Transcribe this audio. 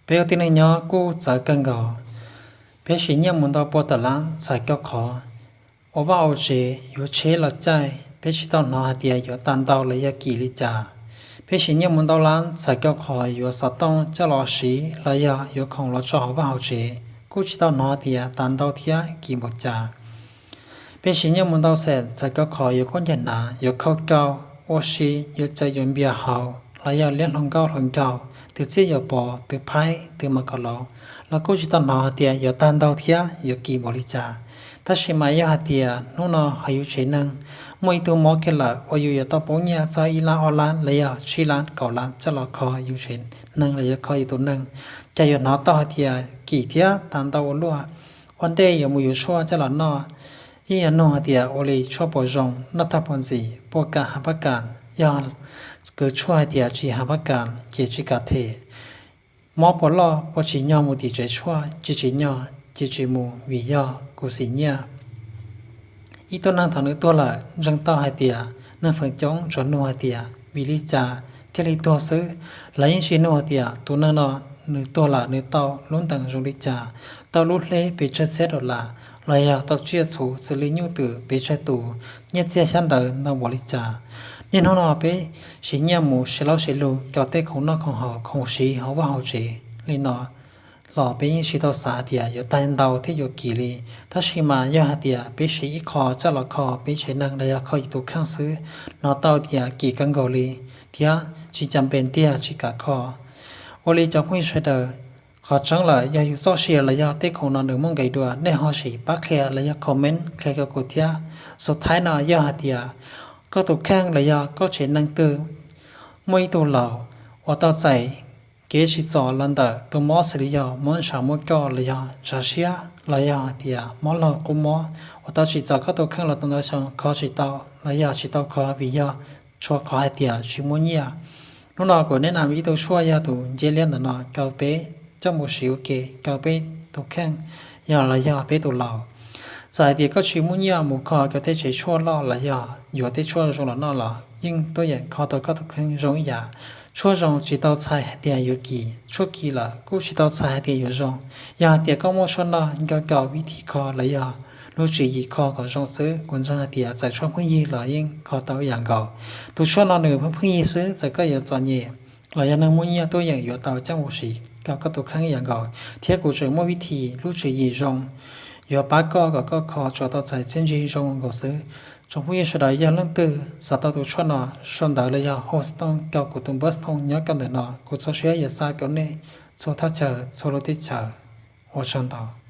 Peb ua tib neeg nyob kuj txawv kawg nkaus. Peb siv nyiaj mus ntau pua tawm lab txhais rau qhov ua vaj ua tsev, yuav tsheb los caij, peb tsis tau hnov hais tias yuav tag ntau los yog kim li cas. Peb siv nyiaj mus ntau lab txhais rau qhov yuav xov tooj coj los siv los yog yuav khoom los tso hauv vaj hauv tsev, kuj tsis tau hnov tias tag ntau thiab kim npaum cas. Peb siv nyiaj mus ntau xees txhais rau qhov yuav khaub ncaws hnav, yuav khau rau, ua si, yuav caws yuav npias haus los yog liab hluas nkauj hluas nraug, tus txiaj yuav pov, tus phaib, tus mas kom laus, los kuj tsis tau hnov hais tias yuav tag ntau thiab yuav kim npaum li cas. Tab sis mas yog hais tias hnub no hauv yus tsev neeg muaj ib tug mob kiag lawm uas yus yuav tau poob nyiaj txog ib lab ob lab los yog tsib lab kaum lab coj los kho yus tsev neeg los yog kho yus tus neeg, cas yuav hnov tau hais tias kim thiab tag ntau ua luaj. Ua ntej yuav mus yuav tshuaj coj los noj, yeej yuav nug hais tias ua li tshuaj puas zoo, noj tag puas ntxim, puas kam hav pab kam. Yog kws tshuaj hais tias tsis hav pab kam ces tsis kam them. Mob puas loj puas tsim nyog mus tim tsev tshuaj, tsis tsim nyog ces tsis mus vim yog kuv xim nyiaj. Ib tug neeg thaum nws tuag lawm ntseeg tau hais tias neeg feem coob tsuas nug hais tias vim li cas thiaj li tuag xwb. Lawv yeej tsis nug hais tias tus neeg no nws tuag lawm nws tau lub ntees zoo li cas, tau lub hleb pes tsawg txhiab dollar, los yog tau tsiaj txhu xws li nyuj twm pes tsawg tus, nyiaj txiag xyab ntawv ntau npaum li cas. Niaj hnub no peb siv nyiaj mus siv laub siv lug rau tej khoom noj khoom haus khoom siv hauv vaj hauv tsev li no los peb yeej tsis tau xav hais tias yuav tag ntau thiab yuav kim li. Tab sis mas yog hais tias peb siv ib qho coj los kho peb tsev neeg los yog kho yus tus kheej xwb, hnov tau tias kim kawg nkaus li thiab tsis cas npe tiag tsis kam kho. Ua li cov phooj ywg sawv daws, qhov tseeb lawm yog yus txoj sia los yog tej khoom no nws muaj nqis dua, nej ho sim pab qhia los yog comment qhia rau kuv thiab. Xus thaib no yog hais tias koj tus kheej los yog koj tsev neeg twg muaj ib tug laus uas tau txais kev tsim txom los ntawm tus mob xws li yog mob ntshav muaj roj los yog ntshav siab los yog hais tias mob laug qub mob uas tau tsim txom koj tus kheej los tau ntau xyoo kho tsis tau los yog tsis tau kho vim yog tshuav qhov hais tias tsis muaj nyiaj. Hnub no kuv nej nam ib tug tshuaj yog tus ncej liab ntawm no rau peb coj mus siv ua ke rau peb tus kheej yog los yog peb tus laus. Txawm hais tias koj tsis muaj nyiaj mus kho rau tej tsev tshuaj loj los yog yuav tej tshuaj zoo los noj los yeej tuaj yeem kho tau koj tus kheej zoo ib yam. Tshuaj zoo tsis tau txhais hais tias yuav kim, tshuaj kim lawm kuj tsis tau txhais hais tias yuav zoo. Yog hais tias koj muaj tshuaj noj nco rau vib thim kho los yog lub tswv yim kho kom zoo xwb, kuv ntseeg hais tias txawm tshuaj phooj ywg los yeej kho tau ib yam nkaus. Tus tshuaj no nws pheej phooj ywg xwb, txawm koj yuav txom nyem los yog neeg muaj nyiaj tuaj yeem yuav tau coj mus siv rau koj tus kheej ib yam nkaus, thiab kuv tseem muaj vib thim lub tswv yim zoo yuav pab koj kom koj kho tsuas tau txhais txiaj ntsig zoo nkaus xwb. Tsoom phooj ywg sawv daws yog leej twg xav tau tus tshuaj no sau ntawv los yog hu xov tooj rau kuv tus npawb xov tooj nyob rau ntawm no, kuv txhua siab yuav xa rau nej txhua thaj chaw txhua lub teb chaws. Ua tsaug ntau.